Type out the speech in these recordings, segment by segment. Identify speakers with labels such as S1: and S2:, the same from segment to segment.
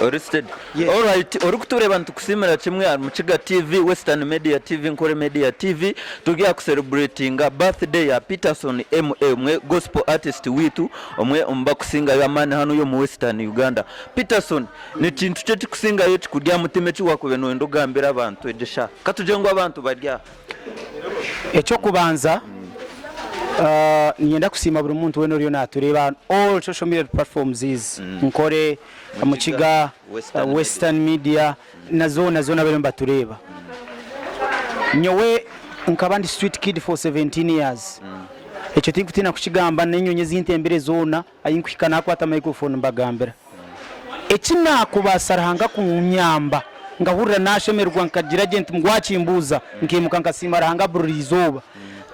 S1: Ori steady. Alright, orikutureeba nitukusiimira kimwe ahari Mukiga TV, Western Media TV, Nkore Media TV. Turi aha kucelebratinga birthday ya Peterson MA, omwe gospel artist waitu, omwe omu bakusingayo amaani hanuya omu Western Uganda. Peterson, ni kintu ki ekikusingayo ekikuri aha mutima eki wakubaire noyenda ogambire abantu egi eshaaha? Katugire ngu abantu bari aha.
S2: Eky'okubanza, niinyenda kusiima buri muntu weena oriyo naatureeba on all social media platforms ezi, Nkore, Mukiga, Western Media na zoona zoona abariyo nibatureeba. Nyowe nkaba ndi street kid for 17 years. Ekyo tinkutiina kukigamba n'enyonyi ezi ntembire zoona ahi nkuhika naakwata microphone mbagambira. Eki naakubaasa Ruhanga kunyamba nkahurira naashemererwa nkagira gye nti ngu waakimbuuza nkaimuka nkasiima Ruhanga buri rizooba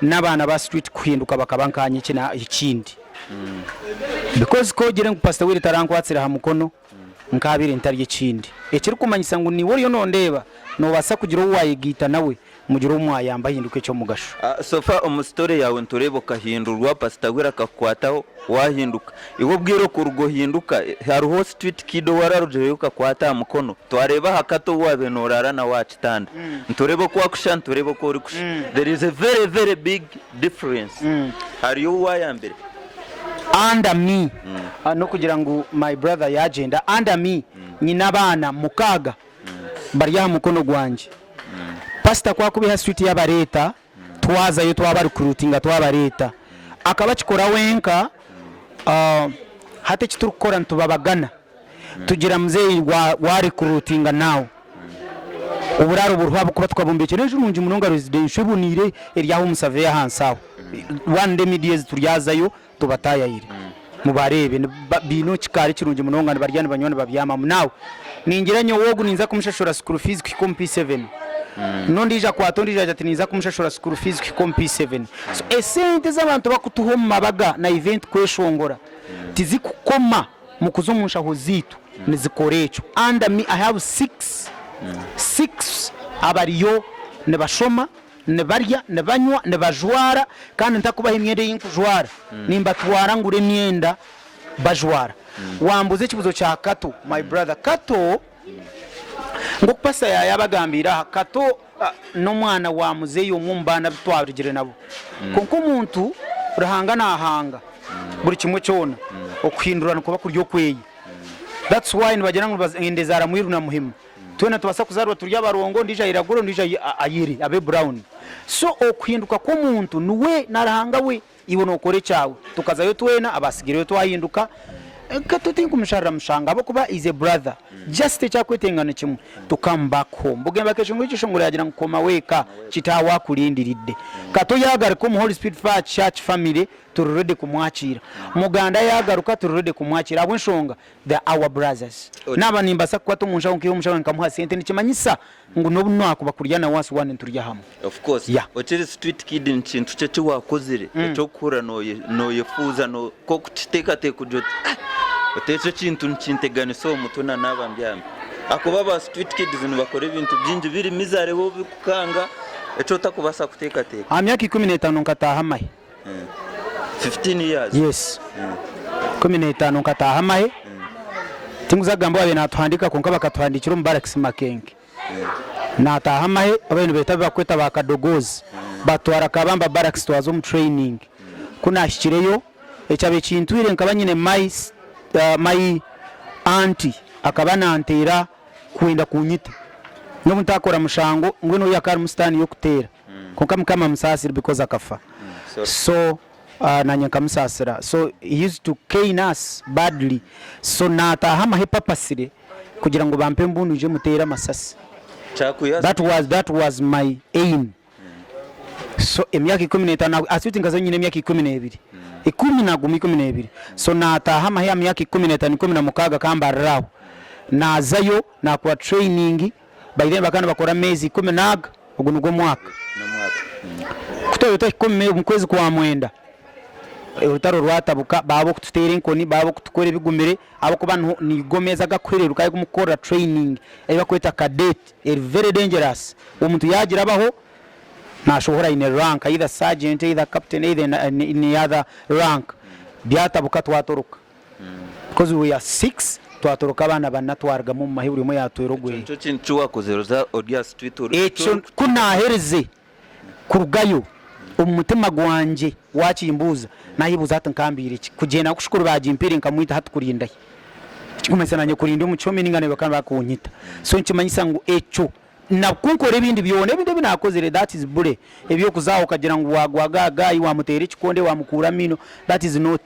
S2: n'abaana ba street kuhinduka bakaba nkaanye eki na ekindi. Because ku ogire ngu Pastor Willy tarankwatsire aha mukono nkaabaire ntari ekindi. Ekirikumanyisa ngu naiwe oriyo noondeeba noobaasa kugira ou waayegaita nawe mugire ou mwayamba ahinduke eky'omugasho.
S1: So far omu story yaawe nitureeba okahindurwa, Pastor Willy akakukwataho waahinduka. Iwe obwire okuruga ohinduka, hariho street kid owararugireyo okakwata aha mukono? Twareeba aha Kato ou waabaire nooraara nawe aha kitanda. Nitureeba oku akushusha, nitureeba oku orikushusha. There is a very very big difference. Hariyo ou waayambire?
S2: Under me, n'okugira ngu my brother yaagyenda, under me nyine abaana mukaaga bari aha mukono gwangye. Pastor ku akuba aha street yabareeta, twazayo twaba recruitinga twabareeta. Akaba akikora wenka, hati eki turikukora nitubabagana. Tugira muzeeyi wa wa recruitinga now. Oburaaro buriho ahabw'okuba tukabombekyera enju nungi munonga residential eboniire eri aho omu survey ahansi aho. One day media ezi turyazayo Tubataayayire mubareebe baine ekikaari kirungi munonga nibarya nibanywa nibabyamamu. Now ningira nyowe ogu ninza kumushashura school fees kuhika omu P7 n'ondiijo akwata ondiijo agira ati ninza kumushashura school fees kuhika omu P7. So esente ezi abantu bakutuha omu mabaga na event kweshongora tizikukoma mu kuza omu nshaho zaitu nizikora ekyo. Under me I have six, six abariyo nibashoma. Nibarya, nibanywa, nibajwara, kandi ntakubaha emyenda ei nkujwara, nimbatwara ngure emyenda bajwara. Wambuuza ekibuuzo kya Kato, my brother. Kato, nk'oku pastor yaayabagambiire aha, Kato n'omwana wa muzeeyi omwe omu baana abu twarugire nabo. Kwonka omuntu, Ruhanga naahanga buri kimwe kyona, okuhindura nikuba kuri okweye. That's why nibagira ngu enda ezaara mwiru na muhima. Twena nitubaasa kuzaarwa turi abarongo, ondiijo airagure, ondiijo ayere, abe brown. So okuhinduka kw'omuntu niwe na Ruhanga we, iwe nookora ekyawe. Tukazayo twena, abaatsigaireyo twahinduka. Kato tinkumusharira mushango ahabw'okuba is a brother. Just eki arikwetenga ni kimwe, to come back home. Bugembe akeshongora ekyeshongoro yaagira ngu komawo eka, kitaawe akurindiridde. Kato yaagaruka omu Holy Spirit Fire Church family, turi ready kumwakiira. Muganda yaagaruka, turi ready kumwakiira ahabw'enshonga They are our brothers. Naaba nimbaasa kukwata omunshaho nkaiha omushaho nkamuha sente nikimanyisa ngu n'obu naakuba kurya nawe once one niturya hamwe.
S1: Of course.
S2: Yeah.
S1: Okiri street kid ni kintu ki eki waakozire eky'okuhurira nooyefuuza nk'okukiteekateeka ogira oti ah oti eki ekintu nikinteganisa omu mutwe na naaba mbyami. Ahakuba aba street kids nibakora ebintu bingi biri miserable birikukanga eki otakubaasa kuteekateeka.
S2: Aha myaka 15 nkataaha amahe.
S1: 15 years.
S2: Yes. 15 nkataaha amahe. Tinkuza kugamba owaabaire naatuhandiika kwonka bakatuhandiikira omu barracks Makenke. Naataaha amahe ababaire nibeeta abu bakweta ba kadogozi. Batutwara Kabamba barracks twaza omu training. Ku naahikireyo, ekyabaire kintwire nkaba nyine my my auntie akaba nanteera kwenda kunyita. N'obu ntaakora mushango, mbwenu oihe hakaba harimu sitaani y'okuteera. Kwonka Mukama amusaasire because akafa. So nanye nkamusaasira. So he used to cane us badly. So naataaha amahe purposely kugira ngu bampe embundu ngye muteere amasasi. That was, that was my aim. So emyaka 15, at least nkazayo nyine emyaka 12. 11, 12. So naataaha amahe aha myaka 15, 16 kambarire aho. Naazayo naakora training. By then bakaba nibakora ameezi ikumi naaga, ogu nigwo mwaka. Ku twabaire twahika omu kwezi kwa mwenda, orutaro rwatabuka, baaba okututeera enkoni, baaba okutukora ebigumire ahabw'okuba nigo meezi agakuhererukayo agu murikukorera training ei barikweta cadet, eri very dangerous. Omuntu yaagirabaho naashohora aine rank either sergeant, either captain, either any other rank. Byatabuka twatoroka. Because we were 6 twatoroka abaana bana twarugamu omu mahe buri omwe yatwera
S1: Ekyo
S2: ogweye.
S1: nikyo kintu ki wakozire oza ori aha street ori
S2: Ekyo ku naaherize kurugayo, omu mutima gwangye waakimbuuza, naayebuuza hati nkambiire ki? Kugyenda ngu shukuru baagimpiire nkamwita hati kurinda hi? Ekirikumanyisa naanye kurinda omu kihome nainga naiwe bakaba nibakunyita. So nikimanyisa ngu ekyo na ku nkora ebindi byona, ebindi ebi naakozire that is bure, eby'okuza aho okagira ngu waagwa ga guy waamuteera ekikonde waamukuura amaino, that is not.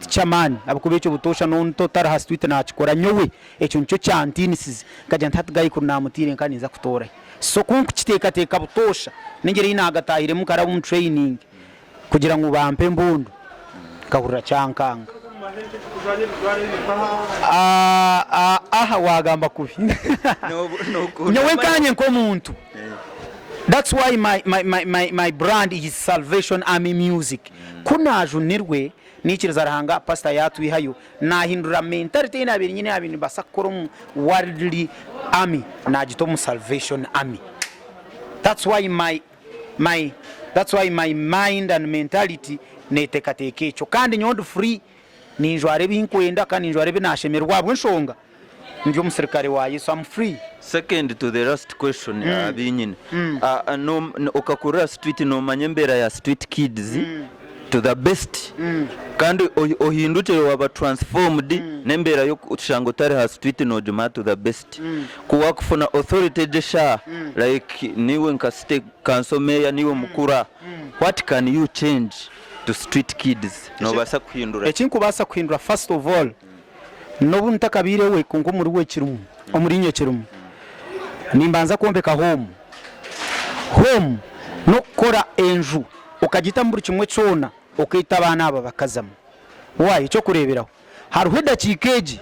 S2: Tiky'amaani ahabw'okuba ekyo butoosha n'omuntu otari aha street naakikora. Nyowe ekyo nikyo kyantiinisize nkagira nti hati guy kuri naamutiire nka ninza kutoora hi? So ku nkukiteekateeka butoosha n'engyeri ei naagatahiremu nkaraba omu training kugira ngu bampe embundu nkahurira kyankanga. Aha waagamba kubi. Nyowe nkaanye nk'omuntu that's why my, my, my, my, my brand is Salvation Army Music. Ku naajunirwe Naikiriza Ruhanga pastor yatwihayo nahindura mentality ei nabaire nyine nabaire nimbasa kukora omu worldly army nagita omu salvation army that's why my my that's why my mind and mentality netekateka ekyo kandi nyowe ndi free ninjwara ebinkwenda kandi ninjwara ebinashemererwa ahabw'enshonga ndi omusirikare wa Yesu am free.
S1: Second to the last question abinyine okakurira street nomanya embera ya street kids to the best kandi ohindukire waba transformed nembera yokushanga otari ha street nogimanya to the best kuwakufuna authority egi eshaha like niwe nka city council mayor niwe mukuru aha what can you change to street kids nobasa kuhindura ki?
S2: Ekinkubaasa kuhindura first of all N'obu ntakabaire we, kwonka omuri we kirimu, omuriinye kirimu. Nimbanza kwombeka home. Home n'okukora enju okagitamu buri kimwe kyona, okeeta abaana aba bakazamu. Why? Eky'okureeberaho, hariho edakiika egi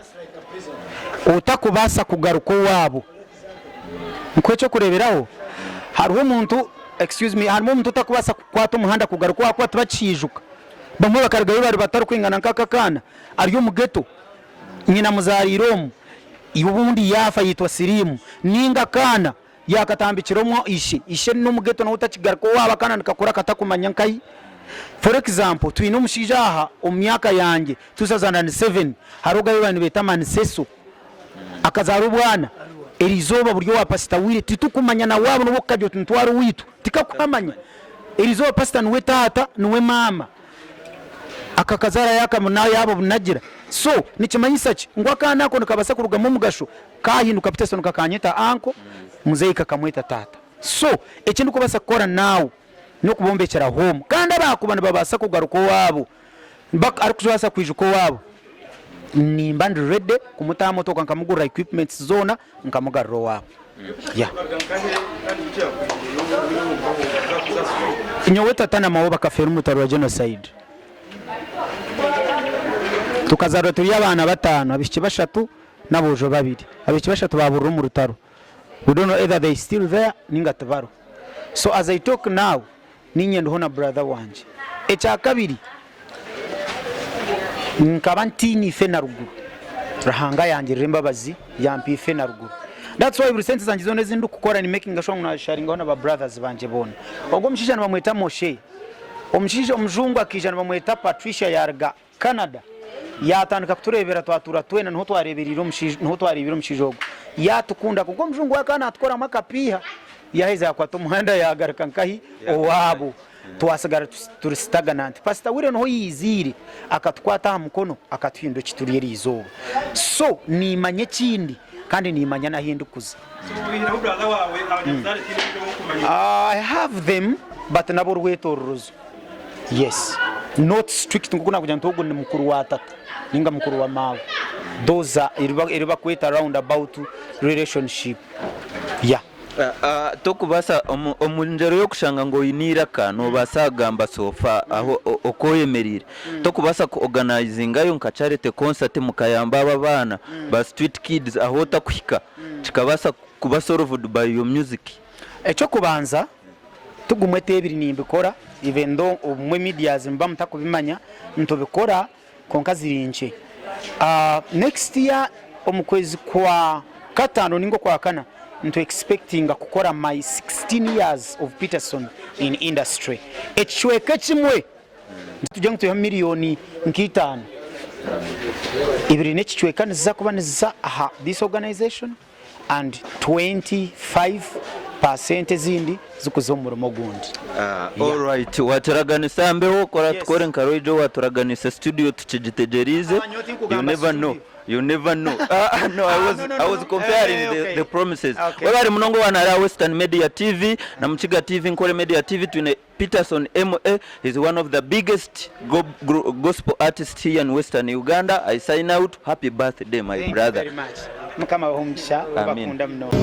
S2: otakubaasa kugaruka owaabo. Nkuhe eky'okureeberaho, hariho omuntu, excuse me, harimu omuntu otakubaasa kukwata omuhanda kugaruka owaabo ahakuba tibakiijuka. Bamwe bakarugayo bari batarikwingana nk'aka akaana. Ari omu ghetto, nyina amuzaariire omu, obundi yaafa yaitwa siriimu, nainga akaana yaakatambikira omwo ishe, ishe n'omu ghetto nawe takigaruka owaabo akaana nikakura katakumanya nkahi. For example, twine omushaija aha omu myaka yangye 2007 hariho guy ou baabaire nibeeta Maniseso akazaara obwana, eriizooba buri owa pasita Willy titukumanya na waabo n'obu orikukagira oti nitwara owaitu tikakuhamanya, eriizooba pasita niwe taata niwe maama. Akakazaara yaakabona yaababunagira. So, nikimanyisa ki? Ngu akaana ako nikabaasa kurugamu omugasho, kaahinduka Peterson kakanyeta anko, muzeeyi kakamweta taata. So, eki ndikubaasa kukora now n'okubombekyera home. Kandi abaakuba nibabaasa kugaruka owaabo, arikubaasa kwijuka owaabo, nimba ndi ready kumuta aha motoka nkamugurira equipments zoona nkamugarura owaabo. Yeah. Nyowe tata na mawe bakafeera omu rutaro rwa genocide. Tukazarwa turi abaana batano, abaishiki bashatu n'aboojo babiri. Abaishiki bashatu baburira omu rutaro. We don't know either they still there ninga tibariho. So as I talk now, niinye ndiho na brother wangye. Ekyakabiri, nkaba ntiine ife na ruguru, Ruhanga yangirira embabazi yampa ife na ruguru. That's why buri sente zangye zoona ezi ndikukora ni makinga sure ngu nazisharingaho na ba brothers bangye boona. Ogwo omushaija nibamweta Moshe, omushaija omujungu akaija nibamweta Patricia yaruga Canada yaatandika kutureebera twatuura twena niho twareebereire omushaija niho twareebire omushaija ogwo yaatukunda kwonka omujungu we akaba naatukoramu akapiiha yaaheza yaakwata omuhanda yaagaruka nkahi owaabo twatsigara turi stagnant. Pastor Willy niho yaiziire akatukwata aha mukono akatuhindura eki turi eri izooba so niimanya ekindi kandi niimanya n'ahu ndikuza. I have them but n'aborwetororozo. Yes not strict nkoku nakugira nti ogu ni mukuru wa tata ninga mukuru wa maawe those are eri bakweta round about relationship yeah.
S1: Tokubaasa omu ngyero y'okushanga ngu oine eiraka nobaasa kugamba so far aho oku oyemereire tokubaasa ku organizingayo nka charity concert mukayamba abo abaana ba street kids ahu otakuhika kikabaasa kuba solved by your music.
S2: Eky'okubanza Tigumwe t'ebiri nimbikora even though obumwe medias nimuba mutakubimanya nitubikora kwonka ziri nkye. Next year omu kwezi kwa katano ninga okwa kana nitu expectinga kukora my 16 years of Peterson in industry. Ekicweka ekimwe nitugira ngu twihamu million nka itano. Ibiri n'ekicweka niziza kuba niziza aha this organization and 25% ezindi zikuza omu murimo ogundi.
S1: Alright, waturaganisa mbeho kora tukore nka Roy waturaganisa studio tukigitegyereize.
S2: Ah, nyowe
S1: You
S2: tinkugamba
S1: never know.
S2: studio.
S1: You never know. Ah, no, I was,
S2: no, no,
S1: I was
S2: no.
S1: comparing
S2: Eh,
S1: the,
S2: okay.
S1: the promises.
S2: Okay.
S1: Webare munonga wana ara Western Media TV na Mukiga TV Nkore Media TV twine Peterson MA is one of the biggest go, gospel artists here in Western Uganda. I sign out. Happy birthday my
S2: Thank you
S1: brother.
S2: very much. Mukama abahe omugisha
S1: Amen.
S2: obakunda munonga.